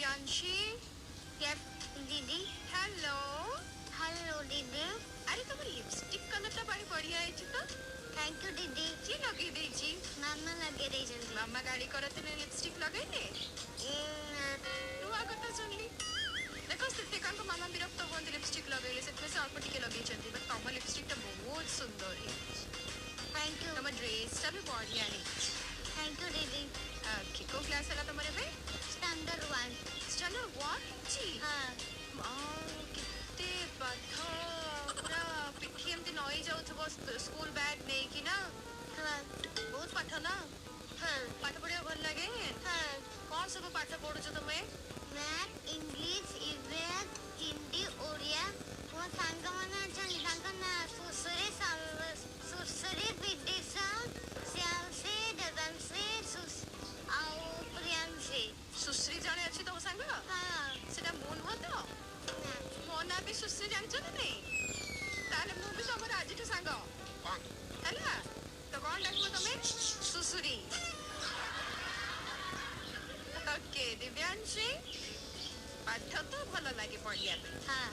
Dibyanshi. Yes दीदी। Hello. Hello दीदी। ଆରେ, ତମ ଲିପଷ୍ଟିକ୍ କଲରଟା ଭାରି ବଢିଆ ହେଇଛି ତ। Thank you दीदी। କିଏ ଲଗେଇ ଦେଇଛି? ମାମା ଲଗେଇ ଦେଇଛନ୍ତି। ମାମା ଗାଳି କରନ୍ତିନି ଲିପଷ୍ଟିକ୍ ଲଗେଇଲେ? ନା। ନୂଆ କଥା ଶୁଣିଲି। ଦେଖ, ସ୍ଥିତିକାଙ୍କ ମାମା ବିରକ୍ତ ହୁଅନ୍ତି ଲିପଷ୍ଟିକ୍ ଲଗେଇଲେ, ସେଥିପାଇଁ ସେ ଅଳ୍ପ ଟିକେ ଲଗେଇଛନ୍ତି। ବଟ୍ ତମ ଲିପଷ୍ଟିକ୍ଟା ବହୁତ ସୁନ୍ଦର ହେଇଛି। Thank you. ତମ ଡ୍ରେସଟା ବି ବଢିଆ ହେଇଛି। Thank you दीदी। ଓକେ, କୋଉ କ୍ଲାସ୍ ହେଲା ତମର ଏବେ? Standard 1। ଷ୍ଟାଣ୍ଡାର୍ଡ 1 ହେଇଛି? ହଁ। ମା, କେତେ ପାଠ! ପୁରା ପିଠି ଏମିତି ନଇ ଯାଉଥିବ ସ୍କୁଲ ବ୍ୟାଗ ନେଇକି ନା? ହଁ। ବହୁତ ପାଠ ନା? ହଁ। ପାଠ ପଢିବାକୁ ଭଲ ଲାଗେ? ହଁ। କଣ ସବୁ ପାଠ ପଢୁଛ ତମେ? Math, English, EVS, Hindi, Odia. ମୋ ସାଙ୍ଗମାନେ ଅଛନ୍ତି, ତାଙ୍କ ନାଁ ସୁଶ୍ରୀ, ସୁଶ୍ରୀ, ବିଦିଶା, ଶ୍ୟାମଶ୍ରୀ, ଦେବାଂଶୀ ଆଉ ପ୍ରିୟାଂଶୀ। ସୁଶ୍ରୀ ଜଣେ ଅଛି ତମ ସାଙ୍ଗ? ହଁ। ସେଟା ମୁଁ ନୁହଁ ତ? ନା। ମୋ ନାଁ ବି ସୁଶ୍ରୀ, ଜାଣିଛ ନା ନାଇଁ? ତାହେଲେ ମୁଁ ବି ତମର ଆଜିଠୁ ସାଙ୍ଗ ହେଲା ତ? କଣ ଡାକିବ ତମେ? ସୁସୁରୀ। ଓକେ ଦିବ୍ୟାଂଶୀ, ପାଠ ତ ଭଲ ଲାଗେ ପଢିବା ପାଇଁ? ହଁ।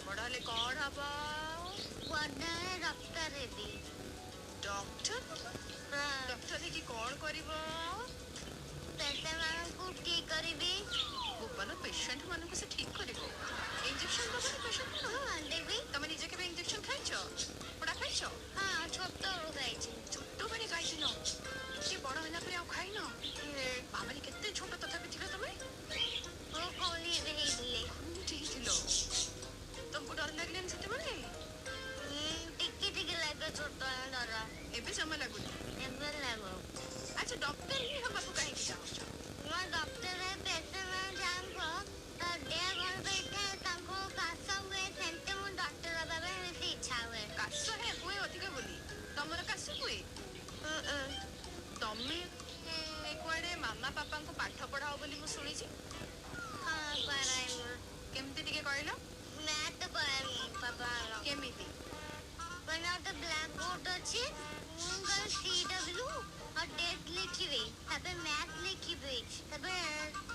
ବଡ ହେଲେ କଣ ହବ? ବଡ଼ ହେଲେ ଡକ୍ଟର ହେବି। ଡକ୍ଟର? ହଁ। ଡକ୍ଟର ହେଇକି କଣ କରିବ? ପେସେଣ୍ଟ ମାନଙ୍କୁ ଠିକ କରିବି। ବୋପାଲୋ, ପେସେଣ୍ଟ ମାନଙ୍କୁ ସେ ଠିକ କରିବ? ଇଞ୍ଜେକ୍ସନ ଦବନି ପେସେଣ୍ଟ ମାନଙ୍କୁ? ହଁ, ଦେବି। ତମେ ନିଜେ କେବେ ଇଞ୍ଜେକ୍ସନ ଖାଇଛ? ପୋଡା ଖାଇଛ? ହଁ, ଛୋଟବେଳୁ ଖାଇଛି। ଛୋଟବେଳେ ଖାଇଥିଲ? ଏତେ ବଡ ହେଲା ପରେ ଆଉ ଖାଇନ? ବାବାରେ, କେତେ ଛୋଟ ତଥାପି ଥିଲ ତମେ? ମୁଁ କୋଡ଼ିଏ ହେଇଥିଲି। କୋଡ଼ିଏଟି ହେଇଥିଲ? ତମକୁ ଡର ଲାଗିଲାନି ସେତେବେଳେ? ଟିକେ ଟିକେ ଲାଗେ ଛୋଟ ଡର। ଏବେ ଜମା ଲାଗୁନି? ଏବେ ଲାଗୁ। ଆଚ୍ଛା, ଡକ୍ଟର ହିଁ ହବାକୁ କାହିଁକି ଚାହୁଁଛ? ମୋ ଡକ୍ଟର ପେସେଣ୍ଟ ମାନେ ଯାଆଙ୍କ ଦେହ ଭଲ ହେଇଥାଏ, ତାଙ୍କୁ କାଶ ହୁଏ, ସେମିତି ମୁଁ ଡକ୍ଟର ହେବା ପାଇଁ ବେଶୀ ଇଚ୍ଛା ହୁଏ। କାଶ ହୁଏ ଅଧିକ ବୋଲି? ତମର କାଶ ହୁଏ? ତମେ କୁଆଡେ ମାମା ପାପାଙ୍କୁ ପାଠ ପଢାଅ ବୋଲି ମୁଁ ଶୁଣିଛି। ହଁ, ପଢ଼ାଏ ମୁଁ। କେମିତି ଟିକେ କହିଲ? ମ୍ୟାଥ ପଢ଼ାଏ ମୁଁ ପାପା। କେମିତି? ମାନେ ଗୋଟେ ବ୍ଲାକ୍ ବୋର୍ଡ ଅଛି, ମୁଁ ଖାଲି CW ଆଉ ଡେଟ୍ ଲେଖିବି, ତାପରେ ମ୍ୟାଥ ଲେଖିବି, ତାପରେ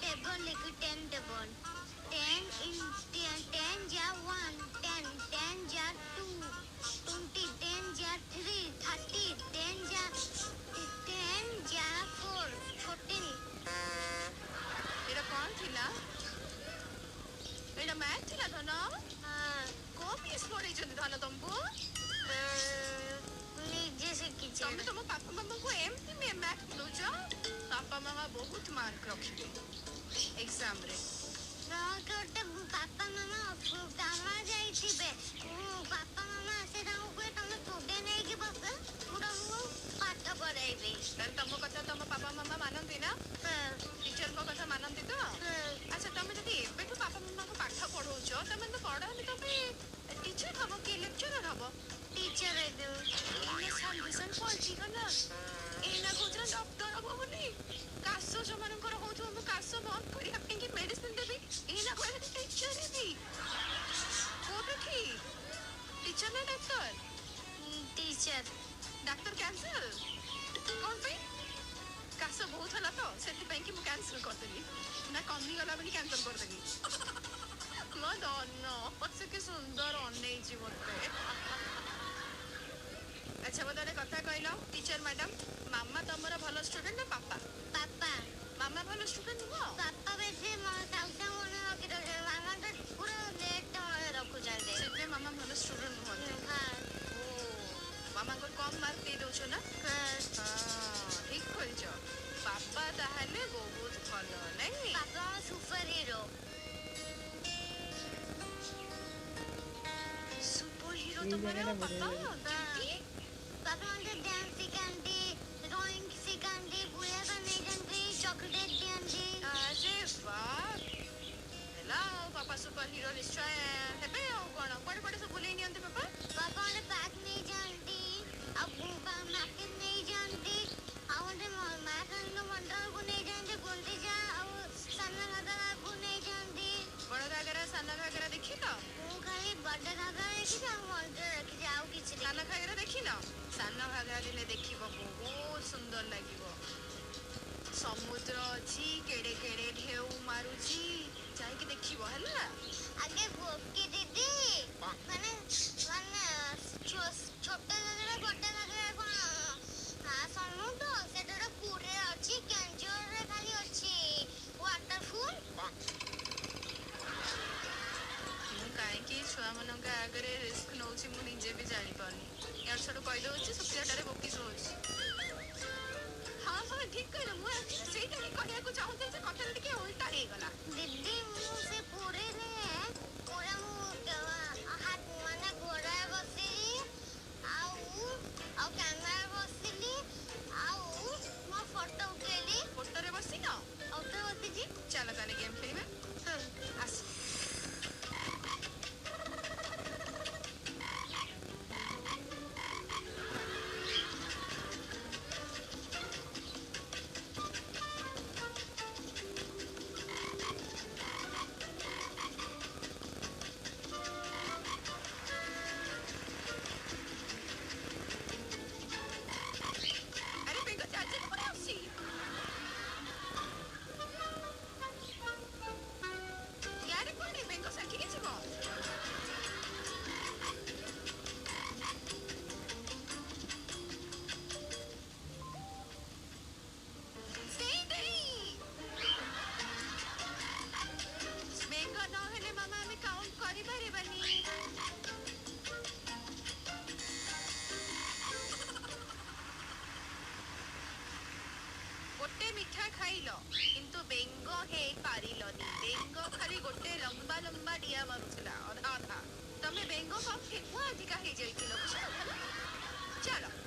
ଟେବଲ ଲେଖିବି, 10 ଟେବଲ। 10 in 10 ଯା 1 10, 10 ଯା 2 20, 10 ଯା 3 30, 10 ଯା 10 ଯା 4 14। ଏଇଟା କଣ ଥିଲା? ଏଇଟା ମ୍ୟାଥ ଥିଲା ଧନ? ହଁ। କୋଉ ମିସ୍ ପଢେଇଛନ୍ତି ଧନ ତମକୁ? ନିଜେ ଶିଖିଛି। ତମେ ତମ ବାପା ମାମାଙ୍କୁ ଏମିତି ମ୍ୟାଥ ପଢଉଛ? ବାପା ମାମା ବହୁତ ମାର୍କ ରଖିବେ ଏକ୍ସାମରେ। ଗୋଟେ ବାପା ମାମା କାମ ଯାଇଥିବେ, ମୁଁ ବାପା ମାମା ଆସେ, ତାଙ୍କୁ କୁହେ ତମେ ଟୁଡେ ନେଇକି ବସ, ମୁଁ ତମକୁ ପାଠ ପଢେଇବି। ତାହେଲେ ତମ କଥା ତମ ବାପା ମାମା ମାନନ୍ତି ନା? ହଁ। ଟିଚରଙ୍କ କଥା ମାନନ୍ତି ତ? ହଁ। ଆଚ୍ଛା, ତମେ ଯଦି ଏବେଠୁ ବାପା ମାମାଙ୍କୁ ପାଠ ପଢଉଛ, ତମେ ତ ବଡ ହେଲେ ତମେ ଟିଚର ହବ କି ଲେକ୍ଚରର ହବ? ଟିଚର ହେବି। ଏଇନା ସାଙ୍ଗେ ସାଙ୍ଗେ ପଲଟିଗଲା। ଏଇନା କହୁଥିଲା ଡକ୍ଟର ହବ ବୋଲି, କାଶ ଯୋଉମାନଙ୍କର ହଉଥିବ ମୁଁ କାଶ ବନ୍ଦ କରିବା ପାଇଁ କି ମେଡିସିନ ଦେବି। ଏଇନା କହିଲା ଟିଚର ହେବି। କୋଉଟା ଠିକ, ଟିଚର ନା ଡାକ୍ତର? ଟିଚର। ଡାକ୍ତର କ୍ୟାନସଲ କଣ ପାଇଁ? କାଶ ବହୁତ ହେଲା ତ ସେଥିପାଇଁ କି ମୁଁ କ୍ୟାନସଲ କରିଦେଲି, ନା କମିଗଲା ବୋଲି କ୍ୟାନସଲ କରିଦେଲି? ମୋ ଧନ, ସେ କି ସୁନ୍ଦର ଅନେଇଛି ମତେ। ଆଚ୍ଛା, ମତେ ଗୋଟେ କଥା କହିଲ ଟିଚର ମ୍ୟାଡାମ, ମାମା ତମର ଭଲ ଷ୍ଟୁଡେଣ୍ଟ ନା ପାପା? ପାପା। ମାମା ଭଲ ଷ୍ଟୁଡେଣ୍ଟ ନୁହଁ? ପାପା ବେଶୀ ସାଙ୍ଗେ ସାଙ୍ଗେ ମନେ ରଖି ଦଉଛନ୍ତି, ମାମା ତ ପୁରା ଲେଟ୍ ମନେ ରଖୁଛନ୍ତି। ସେଥିପାଇଁ ମାମା ଭଲ ଷ୍ଟୁଡେଣ୍ଟ ନୁହନ୍ତି? ହଁ। ଓ, ମାମାଙ୍କର କମ ମାର୍କ ଦେଇ ଦଉଛ ନା? ହଁ। ହଁ, ଠିକ କରିଛ। ବାପା ତାହେଲେ ବହୁତ ଭଲ ନାଇଁ? Papa super hero. Super hero ଏଇ ତମର ଜାଗାଟା ବଢିଆ ବାପା? ଲାଗେ। କେମିତି? ବାପା ମତେ ଡ୍ୟାନ୍ସ ଶିଖାନ୍ତି, ଡ୍ରଇଂ ଶିଖାନ୍ତି, ବୁଲିବା ନେଇଯାନ୍ତି, ଚକୋଲେଟ ଦିଅନ୍ତି। ଆରେ ବାଃ, ହେଲା ଆଉ, ବାପା ସୁପର ହିରୋ ନିଶ୍ଚୟ ହେବେ। ଆଉ କଣ, କୁଆଡେ କୁଆଡେ ସବୁ ବୁଲେଇ ନିଅନ୍ତି ବାପା? ବାପା ମତେ ପାର୍କ ନେଇଯାଆନ୍ତି ଆଉ ମାର୍କେଟ ନେଇଯାଆନ୍ତି, ଆଉ ମତେ ମା କାଳୀଙ୍କ ମନ୍ଦିରକୁ ନେଇଯାଆନ୍ତି, ଗୁଣ୍ଡିଚା ଆଉ ସାନ ଘାଗରାକୁ ନେଇଯାଆନ୍ତି। ବଡ ଘାଗରା ସାନ ଘାଗରା ଦେଖିଲ? ମୁଁ ଖାଲି ବଡ ଘାଗରା ଦେଖିଛି ଆଉ ମନ୍ଦିର ଦେଖିଛି, ଆଉ କିଛି ସାନ ଦେଖିନି। ଘାଗରା ଦେଖିନ? ସାନ ଘାଗରା ଦିନେ ଦେଖିବ, ବହୁତ ସୁନ୍ଦର ଲାଗିବ। ସମୁଦ୍ର ସମୁଦ୍ର ଅଛି, କେଡ଼େ କେଡ଼େ ଢେଉ ମାରୁଛି, ଯାଇକି ଦେଖିବ ହେଲା। ଆଗେ ବୋକି ଦିଦି, ମାନେ ମାନେ ଛୋଟ ଘାଗରା ବଡ ଘାଗରା କଣ ସମୁଦ୍ର? ସେଟା ତ ପୁରୀରେ ଅଛି, କେନ୍ଦୁଝରରେ ଖାଲି ଅଛି ୱାଟରଫୁଲ। ମୁଁ କାହିଁକି ଛୁଆମାନଙ୍କ ଆଗରେ ରିସ୍କ ନଉଛି ମୁଁ ନିଜେ ବି ଜାଣିପାରୁନି। ଇଆଡ଼ୁ ସିଆଡ଼ୁ କହିଦଉଛି, ଶୁଖିଲାଟାରେ ବୋକି ଶୁଣୁଛି। ହଁ ହଁ, ଠିକ କହିଲ। ମୁଁ ଆକ୍ଚୁଆଲି ସେଇଟା ହିଁ କହିବାକୁ ଚାହୁଁଥିଲି ଯେ କଥାଟା ଟିକେ ଓଲଟା ହେଇଗଲା। ଦିଦି, ମୁଁ ସେ ପୁରୀରେ ପୁରା ମୁଁ ମାନେ ଘୋଡ଼ାରେ ବସିଲି ଆଉ ଆଉ କ୍ୟାମେରାରେ ବସିଲି ଆଉ ମୋ ଫଟୋ ଉଠେଇଲି। ଓଟରେ ବସିନ? ଅଟୋ ବସିଛି। ଚାଲ ତାହେଲେ ଗେମ୍ ଖେଳିବା। ହଁ। ଆସ। ଆରେ ବେଙ୍ଗ ଚାଲି ଚାଲି ପଳେଇ ଆସୁଛି। ୟାରେ କୁଆଡ଼େ ବେଙ୍ଗ ସେଠିକି ଯିବ? ସେଇଠି ବେଙ୍ଗ ନହେଲେ ମାମା ଆମେ କାଉଣ୍ଟ କରିପାରିବାନି। ଗୋଟେ ମିଠା ଖାଇଲ କିନ୍ତୁ ବେଙ୍ଗ ହେଇପାରିଲନି। ବେଙ୍ଗ ଖାଲି ଗୋଟେ ଲମ୍ବା ଲମ୍ବା ଡିଆ ମାରୁଥିଲା, ଅଧା ଅଧା। ତମେ ବେଙ୍ଗ କମ୍, ଠେକୁଆ ଅଧିକା ହେଇଯାଇଥିଲ, ବୁଝିଲ? ହେଲା, ଚାଲ।